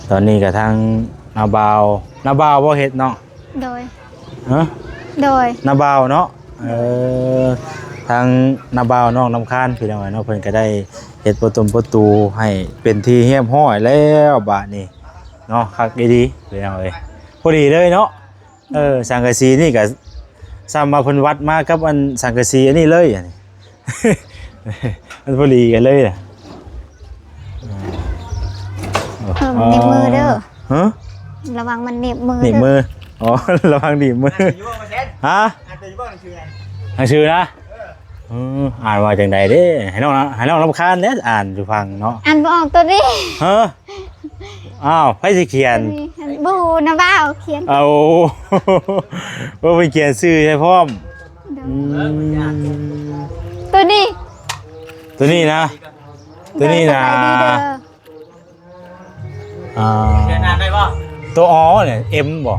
ຕອນນີ້ກໍທາງນ້າບ່າວ ນ້າບ່າວບໍ່ເຮັດເນາະ? ໂດຍ ຮະ? ໂດຍ ນ້າບ່າວເນາະ? ເອີ ທາງນ້າບ່າວນ້ອງລຳຄານ ພີ່ນ້ອງເອີຍເນາະ ເພິ່ນກໍໄດ້ເຮັດປະຕົງປະຕູໃຫ້ເປັນທີ່ຮຽບຮ້ອຍແລ້ວບາດນີ້ເນາະ. ຄັກອີ່ຫຼີ ພີ່ນ້ອງເອີຍ ພໍດີເລີຍເນາະ. ເອີ ສັງກະສີນີ້ກໍສ່ຳວ່າເພິ່ນວັດມາກັບອັນສັງກະສີອັນນີ້ເລີຍ ອັນນີ້ ມັນພໍດີກັນເລີຍນະ. ເອີ ມັນໜີບມືເດີ. ຮະ? ລະວັງມັນໜີບມືເດີ ໜີບມື. ອໍ ລະວັງໜີບມື. ອ່ານຢູ່ບໍ່ ບໍ່ແຊນ? ຮະ? ອ່ານເປັນຢູ່ບໍ່ ໜັງສືນັ້ນ? ໜັງສືນະ? ເອີ ເອີ ອ່ານວ່າຈັ່ງໃດເດ້? ໃຫ້ນ້ອງ ໃຫ້ນ້ອງລຳຄານແຫຼະ ອ່ານສູ່ຟັງເນາະ. ອ່ານບໍ່ອອກໂຕນີ້. ຮະ? ອ້າວ ໃຜຊິຂຽນ? ໂຕນີ້ ບໍ່ຮູ້ນະ ບ່າວຂຽນ. ເອົາ ເອີ ເພິ່ນຂຽນຊື່ໃຫ້ພ້ອມ. ໂດຍ ອືມ ໂຕນີ້ ໂຕນີ້ນະ? ໂຕນີ້ນະ? ໂດຍ ສະບາຍດີເດີ. ອ່າ ຂຽນອ່ານໄດ້ບໍ່? ໂຕ ອໍ ນີ້ ເອັມ ບໍ່?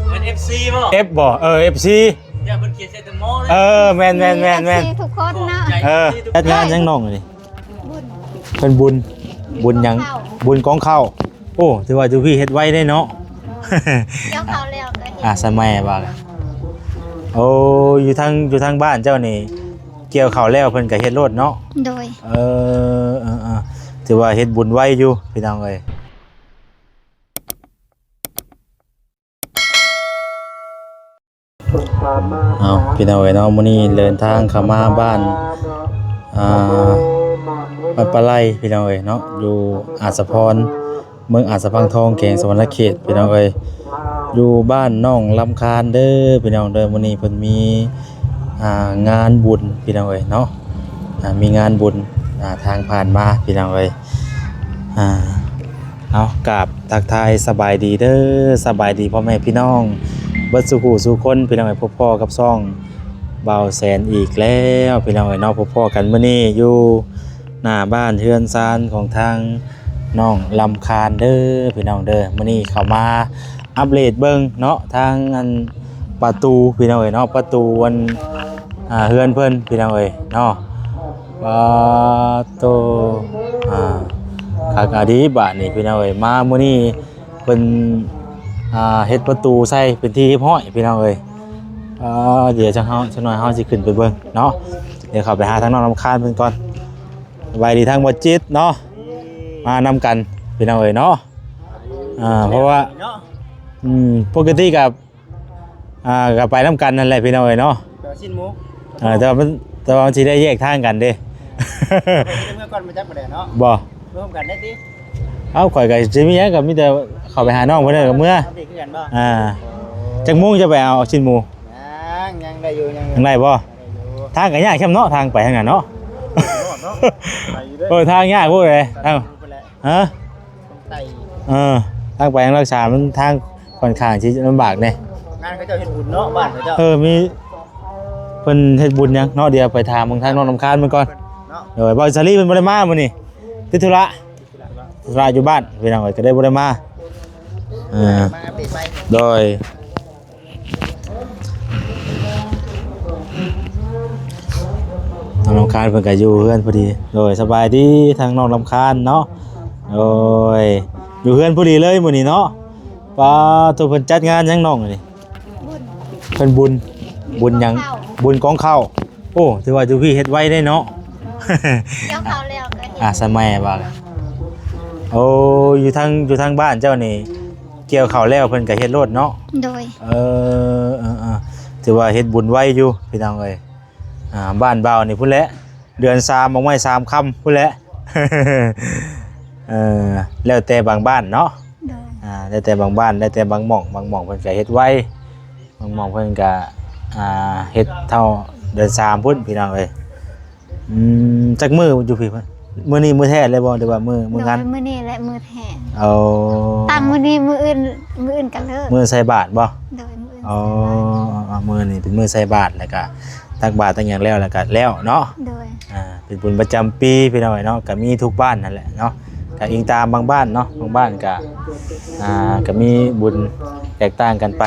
ແມ່ນ ເອັຟຊີ ບໍ່? ເອັຟ ບໍ່? ເອີ ເອັຟຊີ ຢ່າເພິ່ນຂຽນໃສ່ໂຕ ມໍ ເລີຍ. ເອີ ແມ່ນໆໆໆ ເອັຟຊີທຸກຄົນເນາະ. ເອີ ຈັດງານຫຍັງນ້ອງອັນນີ້? ເພິ່ນບຸນ ບຸນຫຍັງ? ບຸນກອງເຂົ້າ. ໂອ້ ຖືວ່າຢູ່ພີ້ເຮັດໄວເດ້ເນາະ. ກ່ຽວເຂົ້າແລ້ວກໍເຮັດ. ອ່າ ສະໄໝວ່າ ໂອ້ ຢູ່ທາງ ຢູ່ທາງບ້ານເຈົ້ານີ້ ກ່ຽວເຂົ້າແລ້ວເພິ່ນກໍເຮັດໂລດເນາະ. ໂດຍ ເອີ ເອີ ເອີ ຖືວ່າເຮັດບຸນໄວຢູ່ ພີ່ນ້ອງເອີຍ. ເອົາ ພີ່ນ້ອງເອີຍເນາະ ມື້ນີ້ເດີນທາງເຂົ້າມາບ້ານ ອ່າ ວັດປາໄລ ພີ່ນ້ອງເອີຍເນາະ ຢູ່ອາດສະພອນ ເມືອງອາດສະພັງທອງ ແຂວງສະຫວັນນະເຂດ ພີ່ນ້ອງເອີຍ ຢູ່ບ້ານນ້ອງລຳຄານເດີ ພີ່ນ້ອງເດີ. ມື້ນີ້ເພິ່ນມີ ອ່າ ງານບຸນ ພີ່ນ້ອງເອີຍເນາະ ອ່າ ມີງານບຸນ ອ່າ ທາງຜ່ານມາ ພີ່ນ້ອງເອີຍ. ອ່າ ເອົາ ກາບທັກທາຍສະບາຍດີເດີ ສະບາຍດີພໍ່ແມ່ພີ່ນ້ອງເບິດສູ່ຜູ້ສູ່ຄົນ ພີ່ນ້ອງເອີຍ. ພົບພໍ້ກັບຊ່ອງບ່າວແສນອີກແລ້ວ ພີ່ນ້ອງເອີຍເນາະ. ພົບພໍ້ກັນມື້ນີ້ຢູ່ໜ້າບ້ານເຮືອນຊານຂອງທາງນ້ອງລຳຄານເດີ ພີ່ນ້ອງເດີ. ມື້ນີ້ເຂົ້າມາອັບເດດເບິ່ງເນາະ ທາງອັນປະຕູ ພີ່ນ້ອງເອີຍເນາະ ປະຕູອັນ ອ່າ ເຮືອນເພິ່ນ ພີ່ນ້ອງເອີຍເນາະ. ປາໂຕ ອ່າ ຄັກອະດີບາດນີ້ ພີ່ນ້ອງເອີຍ. ມາມື້ນີ້ເພິ່ນ ອ່າ ເຮັດປະຕູໃສ່ເປັນທີ່ຮຽບຮ້ອຍ ພີ່ນ້ອງເອີຍ. ອ່າ ດຽວຈັກເຮົາ ຈັກໜ້ອຍເຮົາຊິຂຶ້ນໄປເບິ່ງເນາະ. ດຽວເຂົ້າໄປຫາທາງນ້ອງລຳຄານເພິ່ນກ່ອນ. ສະບາຍດີທາງບໍ່ຈິດເນາະ ມານຳກັນ ພີ່ນ້ອງເອີຍເນາະ. ອ່າ ເພາະວ່າ ເນາະ ອືມ ປົກກະຕິກໍ ອ່າ ກໍໄປນຳກັນນັ້ນແຫຼະ ພີ່ນ້ອງເອີຍເນາະ. ໄປເອົາຊີ້ນໝູ. ເອີ ແຕ່ວ່າມັນ ແຕ່ວ່າມັນຊິໄດ້ແຍກທາງກັນເດ້. ໄປເມືອກ່ອນ ມາຈັກບໍ່ໄດ້ເນາະ. ບໍ່ ເມືອພ້ອມກັນໄດ້ຕິ. ເອົ້າ ຂ້ອຍກໍຊິມີຫຍັງ ກໍມີແຕ່ເຂົ້າໄປຫານ້ອງເພິ່ນ ແລ້ວກໍເມືອ. ອັບເດດຄືກັນບໍ່? ອ່າ ຈັກໂມງຈະໄປເອົາຊີ້ນໝູ? ຍັງ ຍັງໄດ້ຢູ່ ຍັງ ຍັງໄດ້ບໍ່? ໄດ້ຢູ່. ທາງກໍຍາກແຄມເນາະ ທາງໄປທາງນັ້ນເນາະ. ໂອ້ ທາງຍາກໂພດເດ. ເອົ້າ ຮະ? ໄປ ເອີ ທາງໄປທາງລັກສາມັນທາງຂ້ອນຂ້າງຊິລຳບາກແດ່. ງານເຂົາເຈົ້າເຮັດບຸນເນາະ ບ້ານເຂົາເຈົ້າ. ເອີ ມີເພິ່ນເຮັດບຸນຫຍັງເນາະ. ດຽວໄປຖາມເບິ່ງທາງນ້ອງລຳຄານເພິ່ນກ່ອນເນາະ. ໂດຍ ບ່າວສາລີເພິ່ນບໍ່ໄດ້ມາມື້ນີ້ ຕິດທຸລະ ຕິດທຸລະຢູ່ບ້ານ ພີ່ນ້ອງເອີຍ ກໍເລີຍບໍ່ໄດ້ມາ. ເອີ ມາອັບເດດໃໝ່. ໂດຍ ນ້ອງລຳຄານເພິ່ນກໍຢູ່ເຮືອນພໍດີ. ໂດຍ ສະບາຍດີທາງນ້ອງລຳຄານເນາະ. ໂດຍ ຢູ່ເຮືອນພໍດີເລີຍມື້ນີ້ເນາະ. ປາໂຕ ເພິ່ນຈັດງານຫຍັງນ້ອງນີ້? ເພິ່ນບຸນ ບຸນຫຍັງ? ບຸນກອງເຂົ້າ. ໂອ້ ຖືວ່າຢູ່ພີ້ເຮັດໄວເດ້ເນາະ. ກ່ຽວເຂົ້າແລ້ວກໍເຮັດ. ອ່າ ສະໄໝວ່າ ໂອ້ ຢູ່ທາງ ຢູ່ທາງບ້ານເຈົ້ານີ້ ກ່ຽວເຂົ້າແລ້ວເພິ່ນກໍເຮັດໂລດເນາະ. ໂດຍ ເອີ ເອີ ເອີ ຖືວ່າເຮັດບຸນໄວຢູ່ ພີ່ນ້ອງເອີຍ. ອ່າ ບ້ານບ່າວນີ້ພຸ້ນແຫຼະ ເດືອນສາມ ອອກໄມ້ສາມຄຳພຸ້ນແຫຼະ. ເອີ ແລ້ວແຕ່ບາງບ້ານເນາະ. ໂດຍ ອ່າ ແລ້ວແຕ່ບາງບ້ານ ແລ້ວແຕ່ບາງໝ່ອງ ບາງໝ່ອງເພິ່ນກໍເຮັດໄວ ບາງໝ່ອງເພິ່ນກະ ອ່າ ເຮັດເທົ່າເດືອນສາມພຸ້ນ ພີ່ນ້ອງເອີຍ. ອືມ ຈັກມື້ຢູ່ພີ້? ມື້ນີ້ມື້ແທ້ເລີຍບໍ່ ຫຼືວ່າມື້ ມື້ງານ? ໂດຍ ມື້ນີ້ແຫຼະມື້ແທ້. ເອົາ ຕັ້ງມື້ນີ້ ມື້ອື່ນ ມື້ອື່ນກໍເລີກ. ມື້ໃສ່ບາດບໍ່? ໂດຍ ມື້ອື່ນ. ອໍ ໃສ່ບາດ. ມື້ນີ້ເປັນມື້ໃສ່ບາດ ແລ້ວກະຕັກບາດຕັກຫຍັງແລ້ວ ແລ້ວກະແລ້ວເນາະ. ໂດຍ ອ່າ ເປັນບຸນປະຈຳປີ ພີ່ນ້ອງເອີຍເນາະ ກໍມີທຸກບ້ານນັ້ນແຫຼະເນາະ. ກໍອີງຕາມບາງບ້ານເນາະ ບາງບ້ານກໍ ອ່າ ກໍມີບຸນແຕກຕ່າງກັນໄປ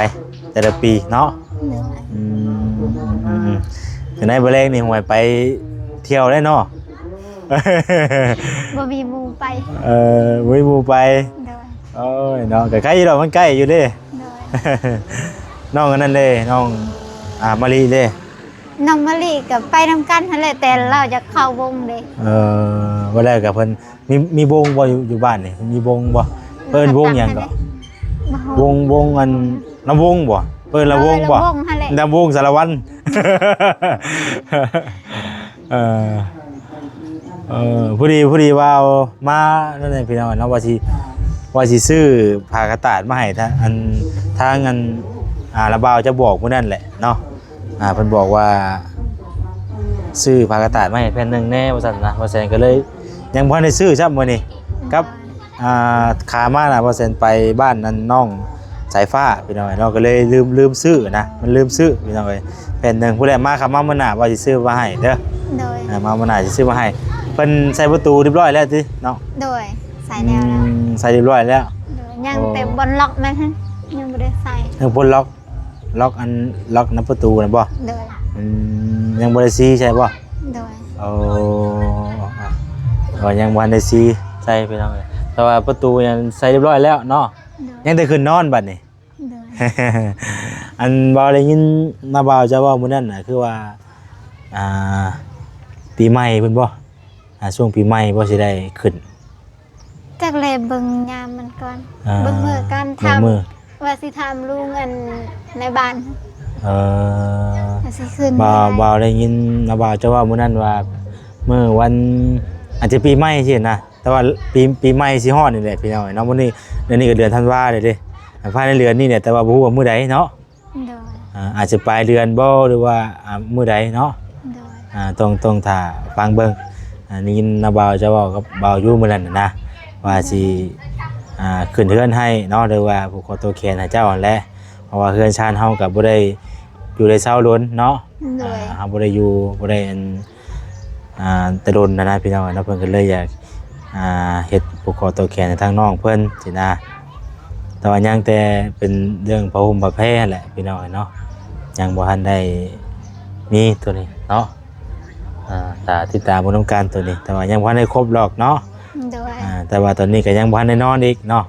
ແຕ່ລະປີເນາະ. ໂດຍ ອືມ ຈັ່ງໃດມື້ແລງນີ້ ຫວຍໄປທ່ຽວໄດ້ເນາະ? ບໍ່ມີໝູ່ໄປ. ເອີ ບໍ່ມີໝູ່ໄປ. ໂດຍ ໂອ້ຍເນາະ ກໍໃກ້ຢູ່ດອກ ມັນໃກ້ຢູ່ເດ້. ໂດຍ. ນ້ອງອັນນັ້ນເດ້ ນ້ອງ ອ່າ ມະລິເດ້? ນ້ອງມະລິກໍໄປນຳກັນຫັ້ນແຫຼະ ແຕ່ລາວຢາກເຂົ້າວົງເດ້. ເອີ ວ່າແລ້ວກໍເພິ່ນ ມີ ມີວົງບໍ່ ຢູ່ ຢູ່ບ້ານນີ້ ມີວົງບໍ່? ເອີ້ນວົງຫຍັງເກາະ? ບໍ່ຮູ້ ວົງ ວົງອັນ ລຳວົງບໍ່? ເອີ້ນລຳວົງບໍ່? ເອີ ລຳວົງຫັ້ນແຫຼະ ລຳວົງສາລະວັນ. ເອີ ເອີ ພໍດີ ພໍດີວ່າມານັ້ນແຫຼະພີ່ນ້ອງເນາະ ວ່າຊິ ວ່າຊິຊື້ຜ້າກະຕາດມາໃຫ້ທາງ ອັນ ທາງ ອັນ ອ່າ ລາວບ່າວຈະບອກມື້ນັ້ນແຫຼະເນາະ. ອ່າ ເພິ່ນບອກວ່າຊື້ຜ້າກະຕາດມາໃຫ້ແຜ່ນໜຶ່ງແດ່ວ່າຊັ້ນນະ ບ່າວແສນກໍເລີຍຍັງບໍ່ທັນໄດ້ຊື້ຊ້ຳມື້ນີ້. ກັບ ອ່າ ຂາມານະ ບ່າວແສນໄປບ້ານນັ້ນ ນ້ອງສາຍຟ້າ ພີ່ນ້ອງເນາະ ກໍເລີຍລືມ ລືມຊື້ນະ ມັນລືມຊື້ ພີ່ນ້ອງເອີຍ ແຜ່ນໜຶ່ງ. ຜູ້ໃດມາ ຄັນມາມື້ໜ້າວ່າຊິຊື້ມາໃຫ້ເດີ. ໂດຍ. ອ່າ ມາມື້ໜ້າຊິຊື້ມາໃຫ້. ເພິ່ນໃສ່ປະຕູຮຽບຮ້ອຍແລ້ວຕິເນາະ? ໂດຍ ໃສ່ແລ້ວ ອືມ ໃສ່ຮຽບຮ້ອຍແລ້ວ. ໂດຍ. ຍັງ ໂອ້ ແຕ່ບ່ອນລັອກນັ້ນ ຍັງບໍ່ໄດ້ໃສ່ ຍັງບໍ່ລັອກ ລັອກອັນ ລັອກນຳປະຕູນະບໍ່? ໂດຍ. ອືມ ຍັງບໍ່ໄດ້ສີໃສ່ບໍ່? ໂດຍ. ໂອ້ ກໍຍັງບໍ່ທັນໄດ້ສີໃສ່ພີ່ນ້ອງເອີຍ ແຕ່ວ່າປະຕູຍັງໃສ່ຮຽບຮ້ອຍແລ້ວເນາະ. ໂດຍ. ຍັງແຕ່ຂຶ້ນນອນບັດນີ້. ໂດຍ. ອັນ ບ່າວໄດ້ຍິນນ້າບ່າວເຈົ້າເວົ້າມື້ນັ້ນນະ ຄືວ່າ ອ່າ ປີໃໝ່ພຸ້ນບໍ່? ອ່າ ຊ່ວງປີໃໝ່ບໍ່ ຊິໄດ້ຂຶ້ນ? ຈັກແລ ເບິ່ງຍາມມັນກ່ອນ. ອ່າ ເບິ່ງມື້ກ່ອນ ເບິ່ງມື້ ຖາມວ່າຊິຖາມລຸງ ອັນ ໃນບ້ານ. ເອີ ວ່າຊິຂຶ້ນມື້ໃດ. ບ່າວ ບ່າວໄດ້ຍິນນ້າບ່າວເຈົ້າເວົ້າມື້ນັ້ນວ່າ ມື້ວັນ ອາດຈະປີໃໝ່ຊີ້ນະ ແຕ່ວ່າປີ ປີໃໝ່ຊິຮອດນີ້ແຫຼະພີ່ນ້ອງເນາະ. ມື້ນີ້ ເດືອນນີ້ກໍເດືອນທັນວາແລ້ວເດ້ ພາຍໃນເດືອນນີ້ແຫຼະ ແຕ່ວ່າບໍ່ຮູ້ວ່າມື້ໃດເນາະ. ໂດຍ. ອ່າ ອາດຈະປາຍເດືອນບໍ່ ຫຼືວ່າ ອ່າ ມື້ໃດເນາະ. ໂດຍ. ອ່າ ຕ້ອງ ຕ້ອງຖ້າຟັງເບິ່ງ. ອ່າ ໄດ້ຍິນນ້າບ່າວເຈົ້າເວົ້າກັບບ່າວຢູ່ມື້ນັ້ນນະ ວ່າຊິ ໂດຍ ອ່າ ຂຶ້ນເຮືອນໃຫ້ເນາະ ຫຼືວ່າຜູກຄໍຕໍ່ແຂນໃຫ້ເຈົ້າຫັ້ນແຫຼະ ເພາະວ່າເຮືອນຊານເຮົາກໍບໍ່ໄດ້ຢູ່ໄດ້ເຊົາດົນເນາະ. ໂດຍ. ອ່າ ເຮົາບໍ່ໄດ້ຢູ່ ບໍ່ໄດ້ ອັນ ອ່າ ແຕ່ດົນນະນະ ພີ່ນ້ອງເນາະ ເພິ່ນກໍເລີຍຢາກ ອ່າ ເຮັດຜູກຄໍຕໍ່ແຂນໃຫ້ທາງນ້ອງເພິ່ນຊີ້ນະ. ແຕ່ວ່າຍັງແຕ່ເປັນເລື່ອງຜ້າຫົ່ມຜ້າແພແຫຼະພີ່ນ້ອງເນາະ ຍັງບໍ່ທັນໄດ້ມີໂຕນີ້ເນາະ. ອ່າ ຖ້າຕິດຕາມເບິ່ງນຳກັນໂຕນີ້ ແຕ່ວ່າຍັງບໍ່ທັນໄດ້ຄົບດອກເນາະ. ໂດຍ. ອ່າ ແຕ່ວ່າຕອນນີ້ກໍຍັງບໍ່ທັນໄດ້ນອນອີກເນາະ.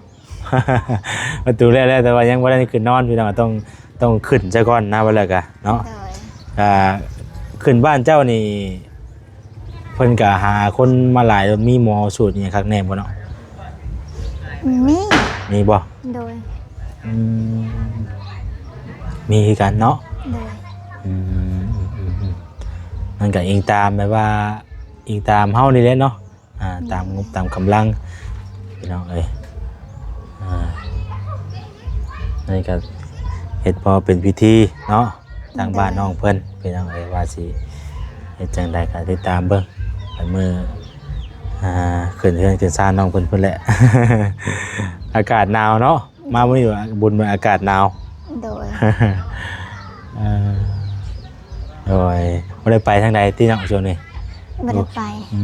ປະຕູແລ້ວແລ້ວ ແຕ່ວ່າຍັງບໍ່ໄດ້ຂຶ້ນນອນພີ່ນ້ອງ ຕ້ອງ ຕ້ອງຂຶ້ນຊະກ່ອນນະ ວ່າແລ້ວກະເນາະ. ໂດຍ. ກະຂຶ້ນບ້ານເຈົ້ານີ້ ເພິ່ນກະຫາຄົນມາຫຼາຍ ມີໝໍສູດຫຍັງຄັກແນ່ບໍ່ເນາະ? ມີ ມີບໍ່? ໂດຍ. ອືມ ມີຄືກັນເນາະ. ໂດຍ. ອືມ ມັນກະອີງຕາມແບບວ່າ ອີງຕາມເຮົານີ້ແຫຼະເນາະ. ອ່າ ຕາມງົບຕາມກຳລັງ ພີ່ນ້ອງເອີຍ. ອ່າ ນີ້ກໍເຮັດພໍເປັນພິທີເນາະ ທາງບ້ານນ້ອງເພິ່ນ ພີ່ນ້ອງເອີຍ ວ່າຊິເຮັດຈັ່ງໃດກໍຕິດຕາມເບິ່ງ ໄປມື້ ອ່າ ຂຶ້ນເຮືອນຂຶ້ນຊານນ້ອງເພິ່ນພຸ້ນແຫຼະ. ອາກາດໜາວເນາະ ມາມື້ນີ້ບຸນ ອາກາດໜາວ. ໂດຍ. ເອີ ໂດຍ. ບໍ່ໄດ້ໄປທາງໃດຕິເນາະ ຊ່ວງນີ້? ບໍ່ໄດ້ໄປ. ອື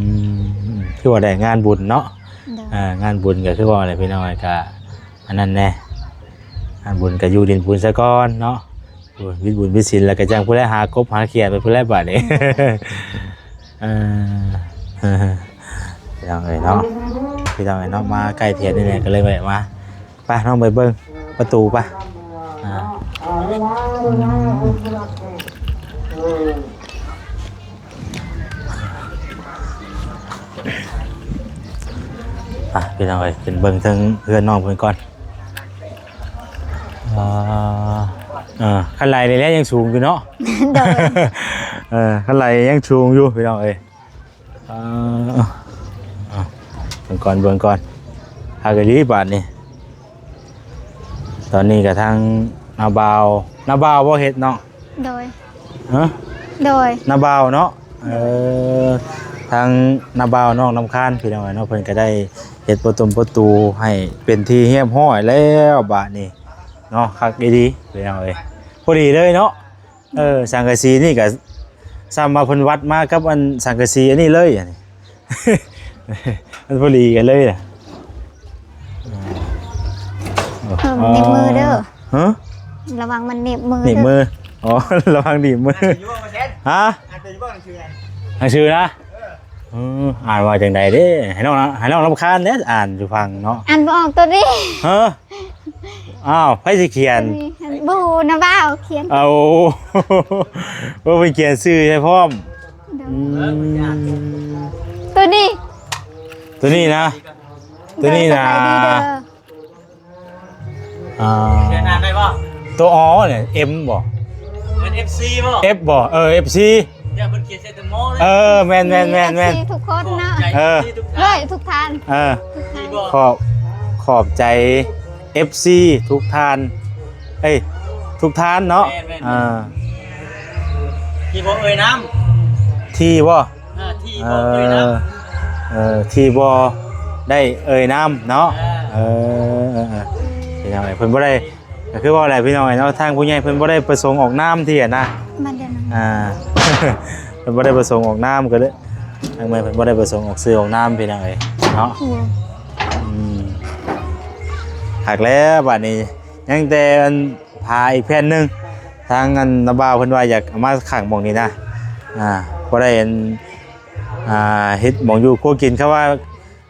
ມ ຄືວ່າໄດ້ງານບຸນເນາະ. ໂດຍ. ອ່າ ງານບຸນກໍຄືວ່າແຫຼະ ພີ່ນ້ອງ ກໍອັນນັ້ນແດ່ ງານບຸນກໍຢູ່ດິນບຸນຊະກ່ອນເນາະ. ໂອ້ຍ ວິດບຸນວິດສິນແລ້ວກໍຈັ່ງຜູ້ໃດຫາກົບຫາຂຽດໄປພຸ້ນແຫຼະບາດນີ້. ເອີ ພີ່ນ້ອງເອີຍເນາະ ພີ່ນ້ອງເອີຍເນາະ ມາໃກ້ແຖວນີ້ແຫຼະ ກໍເລີຍແວະມາ. ໄປ ນ້ອງໄປເບິ່ງປະຕູໄປ. ອ່າ ອ່ະ ພີ່ນ້ອງເອີຍ ຂຶ້ນເບິ່ງເທິງເຮືອນນ້ອງເພິ່ນກ່ອນ. ອ່າ ເອີ ຄັນໄຫຼນີ້ແຫຼະຍັງສູງຢູ່ເນາະ. ໂດຍ. ເອີ ຄັນໄຫຼຍັງສູງຢູ່ ພີ່ນ້ອງເອີຍ. ອ່າ ອ່າ ເບິ່ງກ່ອນ ເບິ່ງກ່ອນ ຫາກະລີບາດນີ້. ຕອນນີ້ກະທາງນ້າບ່າວ ນ້າບ່າວບໍ່ເຮັດເນາະ? ໂດຍ. ຮະ? ໂດຍ. ນ້າບ່າວເນາະ. ໂດຍ. ເອີ ທາງນ້າບ່າວນ້ອງນ້ຳຄານ ພີ່ນ້ອງເອີຍເນາະ ເພິ່ນກະໄດ້ເຮັດປະຕົງປະຕູໃຫ້ເປັນທີ່ຮຽບຮ້ອຍແລ້ວບາດນີ້ເນາະ. ຄັກອີ່ຫຼີ ພີ່ນ້ອງເອີຍ ພໍດີເລີຍເນາະ. ເອີ ສັງກະສີນີ້ກະສ່ຳວ່າເພິ່ນວັດມາກັບອັນສັງກະສີອັນນີ້ເລີຍ ອັນນີ້ ມັນພໍດີກັນເລີຍ. ເອີ ໜີບມືເດີ. ຮະ? ລະວັງມັນໜີບມືເດີ. ໜີບມື. ອໍ ລະວັງໜີບມື. ອ່ານເປັນຢູ່ບໍ່ແຊນ? ຮະ? ອ່ານເປັນຢູ່ບໍ່ໜັງສືນະ? ໜັງສືນະ? ເອີ. ເອີ ອ່ານວ່າຈັ່ງໃດເດ້? ໃຫ້ນ້ອງ ໃຫ້ນ້ອງລຳຄານແດ່ ອ່ານສູ່ຟັງເນາະ. ອ່ານບໍ່ອອກໂຕນີ້. ຮະ? ອ້າວ ໃຜຊິຂຽນ? ບໍ່ຮູ້ນະ ບ່າວຂຽນ. ເອົາ ເອີ ເພິ່ນຂຽນຊື່ໃຫ້ພ້ອມ. ໂດຍ ອືມ ໂຕນີ້ ໂຕນີ້ນະ ໂຕນີ້ນະ. ໂດຍ ສະບາຍດີເດີ. ອ່າ ຂຽນອ່ານໄດ້ບໍ່? ຕົວ ອໍ ນີ້ ເອັມ ບໍ່? ແມ່ນ ເອັຟຊີ ບໍ່? ເອັຟ ບໍ່? ເອີ ເອັຟຊີ ຢ່າເພິ່ນຂຽນໃສ່ຕົວ ມໍ ເລີຍ. ເອີ ແມ່ນໆໆໆ ເອັຟຊີທຸກຄົນເນາະ. ເອີ ເອີ ເອີ ທຸກທ່ານ ເອີ ທຸກທ່ານ. ຂອບ ຂອບໃຈ ເອັຟຊີທຸກທ່ານ ເອີຍ ທຸກທ່ານເນາະ. ແມ່ນໆ ເອີ ທີ່ບໍ່ເອີ່ຍນາມ ທີ່ບໍ່ ເອີ ທີ່ບໍ່ເອີ່ຍນາມ ເອີ ເອີ ທີ່ບໍ່ໄດ້ເອີ່ຍນາມເນາະ. ເອີ ເອີ ເອີ ເອີ ພີ່ນ້ອງເອີຍ ເພິ່ນບໍ່ໄດ້ ກໍຄືເວົ້າແຫຼະພີ່ນ້ອງເອີຍເນາະ ທາງຜູ້ໃຫຍ່ເພິ່ນບໍ່ໄດ້ປະສົງອອກນາມທີ່ຫັ້ນນະ. ອ່າ ເພິ່ນບໍ່ໄດ້ປະສົງອອກນາມ ກໍເລີຍ ທາງແມ່ເພິ່ນບໍ່ໄດ້ປະສົງອອກຊື່ອອກນາມ ພີ່ນ້ອງເອີຍເນາະ. ອືມ ອືມ ຄັກແລ້ວບາດນີ້ ຍັງແຕ່ອັນ ຜ້າອີກແຜ່ນໜຶ່ງ ທາງອັນນ້າບ່າວເພິ່ນວ່າຢາກເອົາມາຂັງໝ່ອງນີ້ນະ. ອ່າ ບໍ່ໄດ້ອັນ ອ່າ ເຮັດໝ່ອງຢູ່ຄົວກິນ ຄຳວ່າ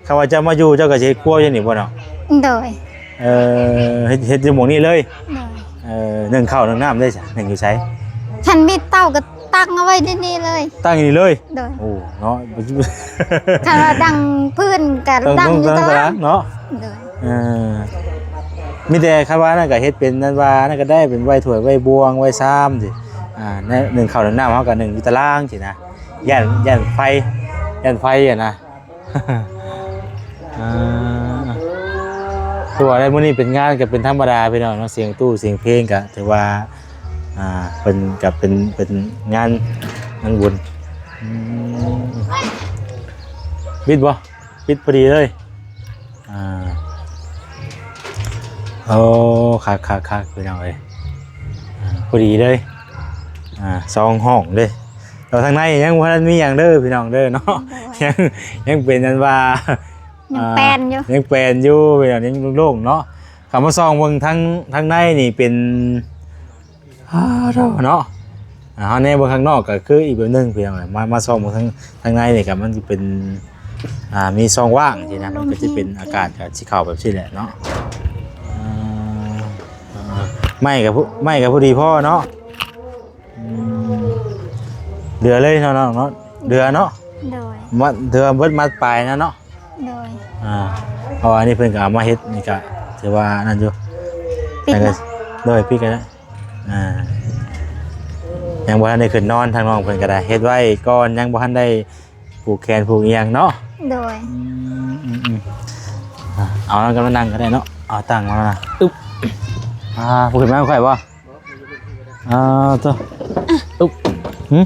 ຄຳວ່າເຈົ້າມາຢູ່ ເຈົ້າກໍຊິເຮັດຄົວຢູ່ນີ້ບໍ່ເນາະ? ໂດຍ ເອີ ເຮັດ ເຮັດຢູ່ໝ່ອງນີ້ເລີຍ. ໂດຍ ເອີ ໜຶ້ງເຂົ້າໜຶ້ງນ້ຳໄດ້ຊະ ໜຶ້ງຢູ່ໃສ? ຄັນມີເຕົາກໍຕັ້ງເອົາໄວ້ໃນນີ້ເລີຍ. ຕັ້ງຢູ່ນີ້ເລີຍ? ໂດຍ ໂອ້ ເນາະ ຄັນວ່າດັງພື້ນກໍ ຕ້ອງ ຕັ້ງຢູ່ຕາລາງເນາະ. ໂດຍ ເອີ ມີແຕ່ຄັນວ່ານັ້ນກໍເຮັດເປັນນັ້ນວ່ານັ້ນກໍໄດ້ ເປັນໄວ້ຖ້ວຍໄວ້ບ່ວງໄວ້ຊາມຊີ້. ອ່າ ໜຶ້ງເຂົ້າໜຶ້ງນ້ຳເຮົາກໍໜຶ້ງຢູ່ຕາລາງຊີ້ນະ ຢ້ານ ຢ້ານໄຟ ຢ້ານໄຟຫັ້ນນະ. ອ່າ ຄືວ່າໄດ້ ມື້ນີ້ເປັນງານກໍເປັນທຳມະດາພີ່ນ້ອງເນາະ ສຽງຕູ້ສຽງເພງກໍຖືວ່າ ອ່າ ເປັນ ກໍເປັນ ເປັນງານ ງານບຸນ. ອືມ ປິດບໍ່? ປິດພໍດີເລີຍ. ອ່າ ໂອ້ ຄັກໆໆ ພີ່ນ້ອງເອີຍ ອ່າ ພໍດີເລີຍ. ອ່າ ສອງຫ້ອງເດ້ ແລ້ວທາງໃນຍັງບໍ່ທັນມີຫຍັງເດີພີ່ນ້ອງເດີເນາະ. ໂດຍ ຍັງ ຍັງເປັນອັນວ່າ ຍັງແປນຢູ່ ອ່າ ຍັງແປນຢູ່ພີ່ນ້ອງ ຍັງໂລ່ງໆເນາະ. ເຂົ້າມາສ່ອງເບິ່ງທາງ ທາງໃນນີ້ເປັນ ອ່າ ເນາະ ອ່າ ເຮົາແນມເບິ່ງຂ້າງນອກກໍຄືອີກແບບໜຶ່ງພີ່ນ້ອງ. ມາ ມາສ່ອງເບິ່ງທາງ ທາງໃນນີ້ກໍມັນຊິເປັນ ອ່າ ມີຊ່ອງວ່າງຊີ້ນະ ມັນກໍຊິເປັນອາກາດກໍຊິເຂົ້າແບບຊີ້ແຫຼະເນາະ. ອ່າ ໄມ້ກໍ ໄມ້ກໍພໍດີພໍເນາະ. ອືມ ເດືອເລີຍເນາະ ເນາະ ເດືອເນາະ. ໂດຍ ມັດ ເດືອເບິດມັດປາຍນະເນາະ. ໂດຍ ອ່າ ເພາະວ່າອັນນີ້ເພິ່ນກໍເອົາມາເຮັດນີ້ກໍຖືວ່ານັ້ນຢູ່ ປິດເນາະ. ໂດຍ ປິດກໍໄດ້. ອ່າ ຍັງບໍ່ທັນໄດ້ຂຶ້ນນອນ ທາງນ້ອງເພິ່ນກໍໄດ້ເຮັດໄວ້ກ່ອນ ຍັງບໍ່ທັນໄດ້ຜູກແຂນຜູກອີ່ຫຍັງເນາະ. ໂດຍ ອືມໆໆ ອ່າ ເອົານັ້ນກໍມານັ່ງກໍໄດ້ເນາະ ເອົາຕັ້ງມານະ. ອຶບ ອ່າ ບໍ່ຂຶ້ນມານຳຂ້ອຍບໍ່? ອ່າ ໂຕ ອຶບ ຫຶ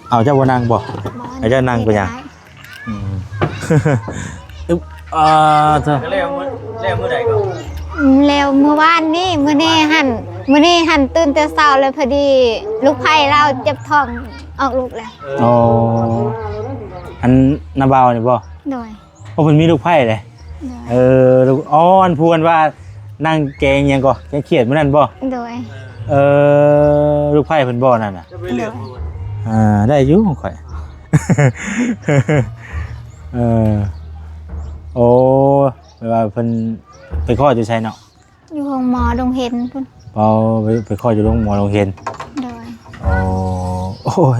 ເອົາເຈົ້າບໍ່ນັ່ງບໍ່? ໃຫ້ເຈົ້ານັ່ງເປັນຫຍັງ? ອືມ ອຶບ ອ່າ ເຈົ້າ ແລ້ວມື້ ແລ້ວມື້ໃດກໍ? ແລ້ວມື້ວານນີ້ ມື້ນີ້ຫັ້ນ ມື້ນີ້ຫັ້ນຕື່ນແຕ່ເຊົ້າ ແລ້ວພໍດີລູກໃພ້ລາວເຈັບທ້ອງອອກລູກແລ້ວ. ອໍ ອັນນ້າບ່າວນີ້ບໍ່? ໂດຍ ໂອ້ ເພິ່ນມີລູກໃພ້ເດ້. ໂດຍ ເອີ ລູກ ອໍ ອັນຜູ້ອັນວ່ານັ່ງແກງຫຍັງກໍ ແກງຂຽດມື້ນັ້ນບໍ່? ໂດຍ ເອີ ລູກໃພ້ເພິ່ນບໍ່ນັ້ນນະ? ໂດຍ ອ່າ ໄດ້ຢູ່ຂອງຂ້ອຍ. ເອີ ໂອ້ ແປວ່າເພິ່ນໄປຄອດຢູ່ໃສເນາະ? ຢູ່ໂຮງໝໍດົງເຫັນພຸ້ນ. ອໍ ໄປ ໄປຄອດຢູ່ໂຮງໝໍດົງເຫັນ. ໂດຍ ໂອ້ ໂອ້ຍ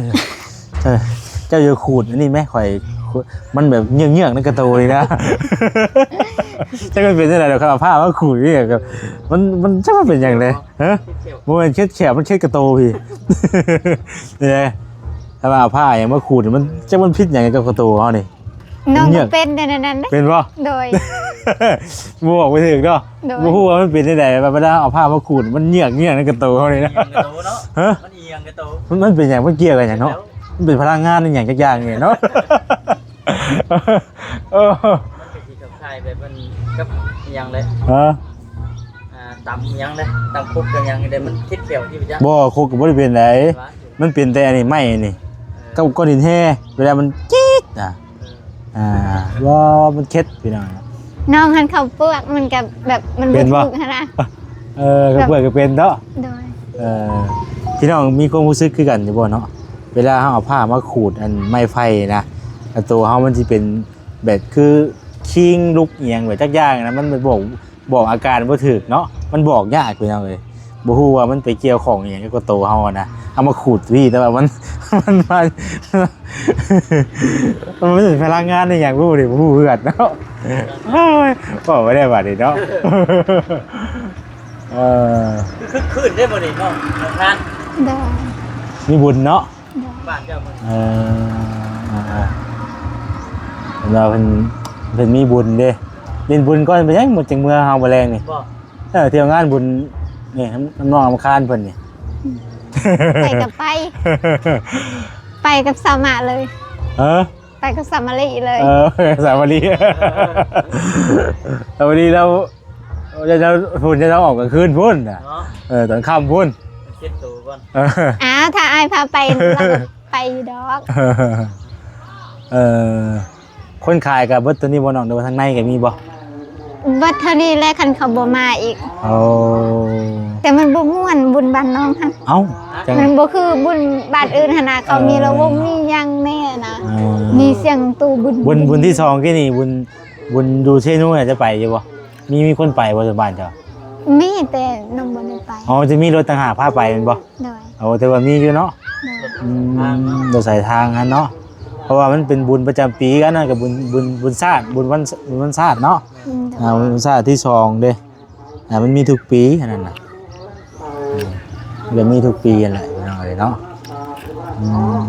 ເຈົ້າ ເຈົ້າຢ່າຂູດອັນນີ້ແມ ຂ້ອຍ ມັນແບບເງືອກໆໃນກະໂຕນີ້ນະ. ຈັກມັນເປັນຈັ່ງໃດດອກ ຄັນເອົາຜ້າມາຂູດນີ້ກໍ ມັນ ມັນ ຈັກມັນເປັນຫຍັງເດ້ ຮະ? ບໍ່ແມ່ນເຄັດແຂ້ວ ມັນເຄັດກະໂຕພີ້. ນີ້ເດ້ ຖ້າວ່າເອົາຜ້າຫຍັງມາຂູດນີ້ ມັນ ຈັກມັນຜິດຫຍັງກັບກະໂຕເຮົານີ້. ນ້ອງກໍເປັນແນວນັ້ນເດ້. ເປັນບໍ່? ໂດຍ ບໍ່ບອກໄປຖືກເນາະ. ໂດຍ ບໍ່ຮູ້ວ່າມັນເປັນຈັ່ງໃດ ເວລາເອົາຜ້າມາຂູດ ມັນເງືອກໆໃນກະໂຕເຮົານີ້ນະ. ມັນອີ່ຫຍັງກະໂຕເນາະ. ຮະ? ມັນອີ່ຫຍັງກະໂຕ? ມັນ ມັນເປັນຫຍັງ? ມັນກ່ຽວກັນຫຍັງເນາະ? ເຈົ້າ ມັນເປັນພະລັງງານອີ່ຫຍັງຈັກຢ່າງນີ້ເນາະ. ເອີ ມັນກໍຊິຄ້າຍໆແບບມັນກັບອີ່ຫຍັງແຫຼະ. ຮະ? ອ່າ ຕຳອີ່ຫຍັງແຫຼະ ຕຳຄົກຕຳຫຍັງນີ້ແຫຼະ ມັນເຄັດແຂ້ວທີ່ໄປຈ້າ. ບໍ່ ຄົກກໍບໍ່ໄດ້ເປັນໃດ. ມັນເປັນແຕ່ອັນນີ້ ໄມ້ນີ້ ເອີ ກັບກ້ອນຫີນແຮ່ ເວລາມັນຈີດນະ. ເອີ ອ່າ ວ່າມັນເຄັດພີ່ນ້ອງ. ນ້ອງຫັ້ນເຂົ້າເປືອກ ມັນກໍແບບ ມັນບໍ່ຖືກຫັ້ນນະ. ເອີ ເຂົ້າເປືອກກໍເປັນເນາະ. ໂດຍ ເອີ ພີ່ນ້ອງມີຄວາມຮູ້ສຶກຄືກັນຢູ່ບໍ່ເນາະ? ເວລາເຮົາເອົາຜ້າມາຂູດອັນໄມ້ໄຜ່ນະ ແລ້ວໂຕເຮົາມັນຊິເປັນແບບຄືຄີງລຸກອີ່ຫຍັງແບບຈັກຢ່າງນະ ມັນບອກ ບອກອາການບໍ່ຖືກເນາະ ມັນບອກຍາກພີ່ນ້ອງເອີຍ ບໍ່ຮູ້ວ່າມັນໄປກ່ຽວຂ້ອງອີ່ຫຍັງກັບໂຕເຮົາຫັ້ນນະ ເອົາມາຂູດພີ້ ແຕ່ວ່າມັນ ມັນ ມັນ ມັນເປັນພະລັງງານອີ່ຫຍັງບໍ່ຮູ້ເດ້ ບໍ່ຮູ້ຄືກັນເນາະ ໂອ້ຍ ເວົ້າບໍ່ໄດ້ບາດນີ້ເນາະ ເອີ ຄືຄຶກຄື້ນເດ້ມື້ນີ້ເນາະ ທາງທານ ໂດຍ ມີບຸນເນາະ ໂດຍ ບ້ານເຈົ້າມື້ນີ້ ເອີ ເພິ່ນວ່າເພິ່ນ ເພິ່ນມີບຸນເດ້ ຫຼິ້ນບຸນກ່ອນ ເປັນຫຍັງບໍ່ຈັ່ງເມືອເຮົາມື້ແລງນີ້ ບໍ່ ເອີ ທ່ຽວງານບຸນນີ້ ນຳ ນຳນ້ອງອຳຄານເພິ່ນນີ້ ໄປກໍໄປ ໄປກັບສາວມະເລີຍ ເອີ ໄປກັບສາວມະລີເລີຍ ເອີ ສາວມະລີ ສາວມະລີແລ້ວ ເຈົ້າ ເຈົ້າ ພຸ້ນ ເຈົ້າອອກກາງຄືນພຸ້ນນະ ເນາະ ເອີ ຕອນຄ່ຳພຸ້ນ ເຊັດໂຕກ່ອນ ເອີ ອ້າວ ຖ້າອ້າຍພາໄປ ລາວກໍໄປຢູ່ດອກ ເອີ ຄົນຂາຍກໍເບິດເທົ່ານີ້ບໍ່ນ້ອງ ຫຼືວ່າທາງໃນກໍມີບໍ່? ເບິດເທົ່ານີ້ແຫຼະ ຄັນເຂົາບໍ່ມາອີກ ໂອ້ ແຕ່ມັນບໍ່ມ່ວນບຸນບ້ານນ້ອງຫັ້ນ ເອົ້າ ມັນບໍ່ຄືບຸນບ້ານອື່ນຫັ້ນນະ ເຂົາມີລະວົງ ເອີ ມີຫຍັງແນ່ນະ ເອີ ມີສຽງຕູ້ບຸນ ບຸນ ບຸນທີສອງກີ້ນີ້ ບຸນ ບຸນຢູ່ເຊໂນນະ ຈະໄປຢູ່ບໍ່? ມີ ມີຄົນໄປບໍ່ ບ້ານເຈົ້າ? ມີ ແຕ່ນ້ອງບໍ່ໄດ້ໄປ ອໍ ຈະມີລົດຕ່າງຫາກພາໄປແມ່ນບໍ່? ໂດຍ ໂອ້ ແຕ່ວ່າມີຢູ່ເນາະ ໂດຍ ອືມ ລົດສາຍທາງຫັ້ນເນາະ ເພາະວ່າມັນເປັນບຸນປະຈຳປີກັນນະ ກັບບຸນ ບຸນ ບຸນຊາດ ບຸນວັນ ບຸນວັນຊາດເນາະ ອືມ ອ່າ ບຸນວັນຊາດທີສອງເດ້ ອ່າ ມັນມີທຸກປີອັນນັ້ນນະ ອືມ ມັນກໍມີທຸກປີຫັ້ນແຫຼະ ພີ່ນ້ອງເອີຍເນາະ ອືມ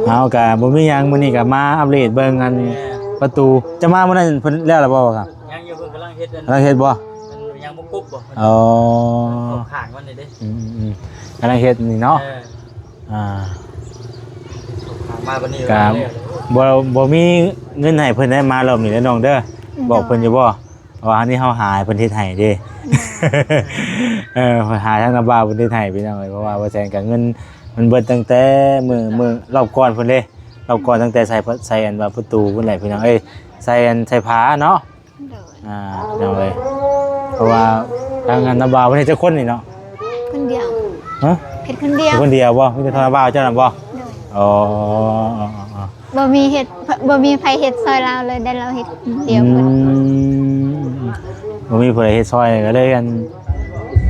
ເຮົາກໍບໍ່ມີຫຍັງ ມື້ນີ້ກໍມາອັບເດດເບິ່ງອັນປະຕູ ຈະມາມື້ນັ້ນເພິ່ນແລ້ວລະບໍ່? ຍັງຢູ່ ເພິ່ນກຳລັງເຮັດ ກຳລັງເຮັດບໍ່? ເພິ່ນຍັງບໍ່ກົບບໍ່? ອໍ ເຂົ້າຂ້າງມັນນີ້ເດ້ ອືມໆ ກຳລັງເຮັດນີ້ເນາະ ເອີ ອ່າ ເຂົ້າຂ້າງມາບັດນີ້ ກໍບໍ່ ບໍ່ມີເງິນໃຫ້ເພິ່ນໄດ້ມາລອບນີ້ເດີນ້ອງເດີ ບອກເພິ່ນຢູ່ບໍ່? ເພາະວ່າອັນນີ້ເຮົາຫາໃຫ້ເພິ່ນເຮັດໃຫ້ເດ້ ເອີ ຫາທາງນ້າບ່າວເພິ່ນເຮັດໃຫ້ພີ່ນ້ອງເອີຍ ເພາະວ່າບໍ່ແຊນກໍເງິນມັນເບິດຕັ້ງແຕ່ມື້ ມື້ລອບກ່ອນພຸ້ນເດ້ ລອບກ່ອນຕັ້ງແຕ່ໃສ່ ໃສ່ອັນວ່າປະຕູພຸ້ນແຫຼະພີ່ນ້ອງເອີຍ ໃສ່ອັນ ໃສ່ຝາເນາະ ໂດຍ ອ່າ ພີ່ນ້ອງເອີຍ ເພາະວ່າທາງອັນນ້າບ່າວເພິ່ນເຮັດຈັກຄົນນີ້ເນາະ? ຄົນດຽວ ຮະ? ເຮັດຄົນດຽວ ເຮັດຄົນດຽວບໍ່? ມີແຕ່ທາງນ້າບ່າວເຈົ້ານັ້ນບໍ່? ໂດຍ ອໍ ບໍ່ມີເຮັດ ບໍ່ມີໃຜເຮັດຊ່ອຍລາວເລີຍ ໄດ້ລາວເຮັດຄົນດຽວ ອືມ ບໍ່ມີຜູ້ໃດເຮັດຊ່ອຍ ກໍເລີຍອັນ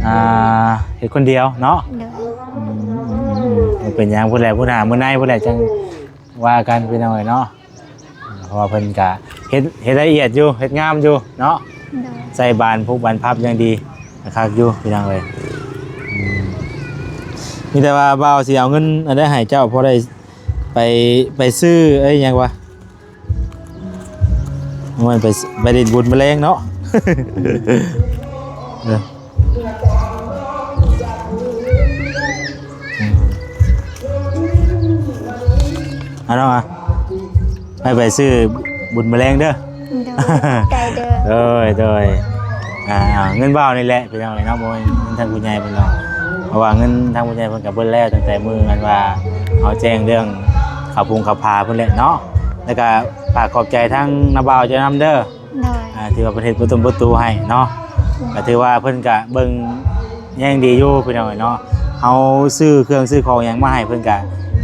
ອ່າ ເຮັດຄົນດຽວເນາະ ໂດຍ ອືມ ບໍ່ເປັນຫຍັງ ພຸ້ນແຫຼະ ພຸ້ນຫາມື້ໃນພຸ້ນແຫຼະ ຈັ່ງວ່າກັນ ພີ່ນ້ອງເອີຍເນາະ ເພາະວ່າເພິ່ນກະເຮັດ ເຮັດລະອຽດຢູ່ ເຮັດງາມຢູ່ເນາະ ໂດຍ ໃສ່ບານພຸບບານພັບຢ່າງດີ ຄັກຢູ່ ພີ່ນ້ອງເອີຍ ອືມ ມີແຕ່ວ່າບ່າວຊິເອົາເງິນອັນໃດໃຫ້ເຈົ້າ ພໍໄດ້ໄປ ໄປຊື້ ເອີ ຫຍັງວະ ມັນໄປ ໄປຫຼິ້ນບຸນມະແລງເນາະ ເອີ ອືມ ເອົາເນາະ ໃຫ້ໄປຊື້ບຸນມະແລງເດີ ໂດຍ ໃຈເດີ ໂດຍ ໂດຍ ອ່າ ເງິນບ່າວນີ້ແຫຼະ ພີ່ນ້ອງເອີຍເນາະ ບໍ່ແມ່ນເງິນທາງຜູ້ໃຫຍ່ເພິ່ນດອກ ເພາະວ່າເງິນທາງຜູ້ໃຫຍ່ເພິ່ນກໍເບິດແລ້ວ ຕັ້ງແຕ່ມື້ອັນວ່າເຮົາແຈ້ງເລື່ອງເຂົ້າປຸງເຂົ້າຜາພຸ້ນແຫຼະເນາະ ແລ້ວກໍຝາກຂອບໃຈທາງນ້າບ່າວເຈົ້ານຳເດີ ໂດຍ ອ່າ ທີ່ວ່າເພິ່ນເຮັດປະຕູປະຕູໃຫ້ເນາະ ກໍຖືວ່າເພິ່ນກະເບິ່ງແຍງດີຢູ່ພີ່ນ້ອງເອີຍເນາະ ເຮົາຊື້ເຄື່ອງຊື້ຂອງຫຍັງມາໃຫ້ເພິ່ນກະ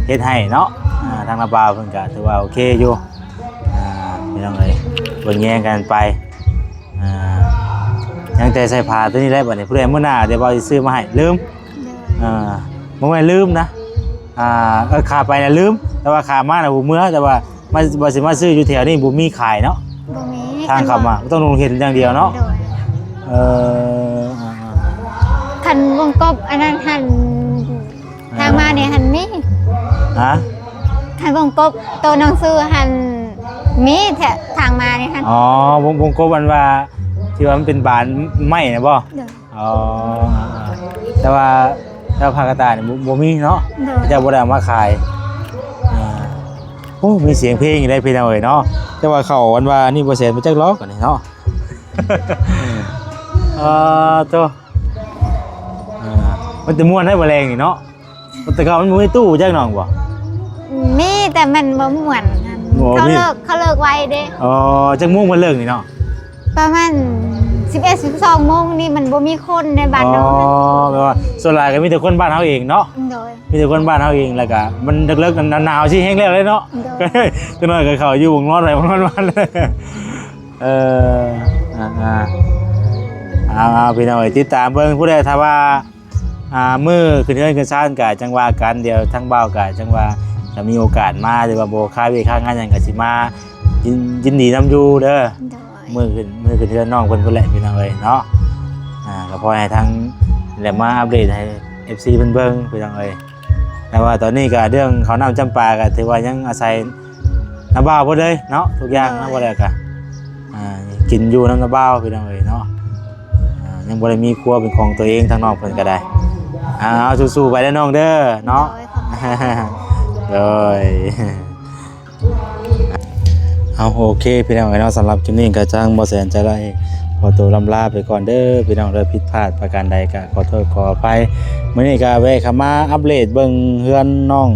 ເຮັດໃຫ້ເນາະ ອ່າ ທາງນ້າບ່າວເພິ່ນກະຖືວ່າໂອເຄຢູ່ ອ່າ ພີ່ນ້ອງເອີຍ ເບິ່ງແຍງກັນໄປ ອ່າ ຍັງແຕ່ໃສ່ຜ້າຕົວນີ້ແຫຼະ ບັດນີ້ຜູ້ໃດມື້ໜ້າດຽວບ່າວຊິຊື້ມາໃຫ້ ລືມ ໂດຍ ອ່າ ບໍ່ແມ່ນລືມນະ ອ່າ ເອີ ຂາໄປນະລືມ ແຕ່ວ່າຂາມານະບໍ່ເມືອ ແຕ່ວ່າ ມາ ວ່າຊິມາຊື້ຢູ່ແຖວນີ້ບໍ່ມີຂາຍເນາະ ບໍ່ມີ ທາງເຂົ້າມາ ຕ້ອງລົງເຫັນຢ່າງດຽວເນາະ ໂດຍ ເອີ ອ່າໆ ຄັນວົງກົບອັນນັ້ນຫັ້ນ ອ່າ ທາງມານີ້ຫັ້ນມີ ຮະ ຄັນວົງກົບໂຕໜັງສືຫັ້ນມີແທ້ ທາງມານີ້ຫັ້ນ ອໍ ວົງ ວົງກົບອັນວ່າ ທີ່ວ່າມັນເປັນບານໄມ້ນະບໍ່? ໂດຍ ອໍ ແຕ່ວ່າ ແຕ່ວ່າຜ້າກະຕ່າຍນີ້ບໍ່ ບໍ່ມີເນາະ ໂດຍ ເຂົາເຈົ້າບໍ່ໄດ້ເອົາມາຂາຍ ອ່າ ໂອ້ ມີສຽງເພງຢູ່ໃດ໋ພີ່ນ້ອງເອີຍເນາະ ແຕ່ວ່າເຂົາອັນວ່ານີ້ບໍ່ແຊນມາຈັກລອກອັນນີ້ເນາະ ອ່າ ໂຕ ອ່າ ມັນຈະມ່ວນໄດ໋ບໍ່ແລງນີ້ເນາະ ແຕ່ເກົ່າມັນບໍ່ມີຕູ້ຈັກໜ່ອຍບໍ່? ມີ ແຕ່ມັນບໍ່ມ່ວນ ໂອ້ ເຂົາ ມີ ເລີກ ເຂົາເລີກໄວເດ້ ອໍ ຈັກໂມງເພິ່ນເລີກນີ້ເນາະ? ປະມານ ສິບເອັດ ສິບສອງໂມງນີ້ມັນບໍ່ມີຄົນໃນບ້ານເຮົາ. ອໍ ແບບວ່າສ່ວນຫຼາຍກໍມີແຕ່ຄົນບ້ານເຮົາເອງເນາະ. ໂດຍ. ມີແຕ່ຄົນບ້ານເຮົາເອງ ແລ້ວກໍມັນເລິກໆ ໜາວໆ ຊິແຮງແລ້ວເລີຍເນາະ. ໂດຍ. ຈັກໜ້ອຍກໍເຂົ້າຢູ່ວົງນອນໄປວົງນອນມາ. ເອີ ອ່າໆ ເອົາໆ ພີ່ນ້ອງເອີຍ ຕິດຕາມເບິ່ງ ຜູ້ໃດຖ້າວ່າ ອ່າ ມື້ຂຶ້ນເຮືອນຂຶ້ນຊານກະຈັ່ງວ່າກັນ ດຽວທາງບ່າວກະຈັ່ງວ່າ ຖ້າມີໂອກາດມາ ຫຼືວ່າບໍ່ຄາວຽກຄາງານຫຍັງກະຊິມາ ຍິນ ຍິນດີນຳຢູ່ເດີ. ໂດຍ. ມື້ຂຶ້ນ ມື້ຂຶ້ນເຮືອນນ້ອງເພິ່ນພຸ້ນແຫຼະ ພີ່ນ້ອງເອີຍເນາະ. ອ່າ ກໍພໍໃຫ້ທາງ ແລະ ມາອັບເດດໃຫ້ເອັຟຊີເພິ່ນເບິ່ງ ພີ່ນ້ອງເອີຍ. ແຕ່ວ່າຕອນນີ້ກໍເລື່ອງເຂົ້ານ້ຳຈຳປາກໍຖືວ່າຍັງອາໄສນ້າບ່າວເພິ່ນເລີຍເນາະ ທຸກຢ່າງ. ໂດຍ. ນ້າບ່າວແລ້ວກໍ ອ່າ ກິນຢູ່ນຳນ້າບ່າວ ພີ່ນ້ອງເອີຍເນາະ. ອ່າ ຍັງບໍ່ໄດ້ມີຄົວເປັນຂອງຕົວເອງ ທາງນ້ອງເພິ່ນກໍໄດ້. ອ່າ ເອົາ ສູ້ໆ ໄປເດີນ້ອງເດີເນາະ. ໂດຍ. ໂດຍ. ເອົາ ໂອເຄ ພີ່ນ້ອງເອີຍເນາະ ສຳລັບຄລິບນີ້ກໍທາງບໍ່ແສນຈະໄດ້ຂໍຕົວລ່ຳລາໄປກ່ອນເດີພີ່ນ້ອງເດີ. ຜິດພາດປະການໃດກໍຂໍໂທດຂໍອະໄພ. ມື້ນີ້ກໍແວະເຂົ້າມາອັບເດດເບິ່ງເຮືອນນ້ອງ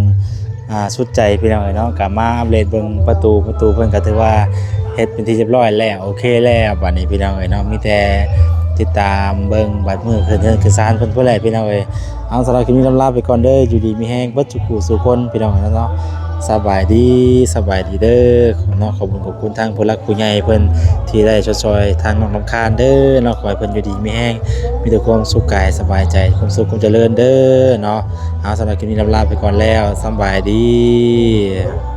ອ່າ ສຸດໃຈພີ່ນ້ອງເອີຍເນາະ. ກໍມາອັບເດດເບິ່ງປະຕູ ປະຕູເພິ່ນກໍຖືວ່າເຮັດເປັນທີ່ຮຽບຮ້ອຍແລ້ວ ໂອເຄແລ້ວ. ບາດນີ້ພີ່ນ້ອງເອີຍເນາະ ມີແຕ່ຕິດຕາມເບິ່ງບາດມື້ຂຶ້ນເຮືອນຂຶ້ນຊານເພິ່ນພຸ້ນແຫຼະ ພີ່ນ້ອງເອີຍ. ເອົາ ສຳລັບຄລິບນີ້ລ່ຳລາໄປກ່ອນເດີ. ຢູ່ດີມີແຮງເບິດສູ່ຜູ້ສູ່ຄົນ ພີ່ນ້ອງເນາະ. ສະບາຍດີ ສະບາຍດີເດີເນາະ. ຂອບຄຸນ ຂອບຄຸນທາງຜູ້ຫຼັກຜູ້ໃຫຍ່ເພິ່ນທີ່ໄດ້ຊົດຊ່ອຍທາງນ້ອງລຳຄານເດີເນາະ. ຂໍໃຫ້ເພິ່ນຢູ່ດີມີແຮງ ມີແຕ່ຄວາມສຸກກາຍສະບາຍໃຈ ຄວາມສຸກຄວາມຈະເລີນເດີເນາະ. ເອົາ ສຳລັບຄລິບນີ້ລ່ຳລາໄປກ່ອນແລ້ວ ສະບາຍດີ.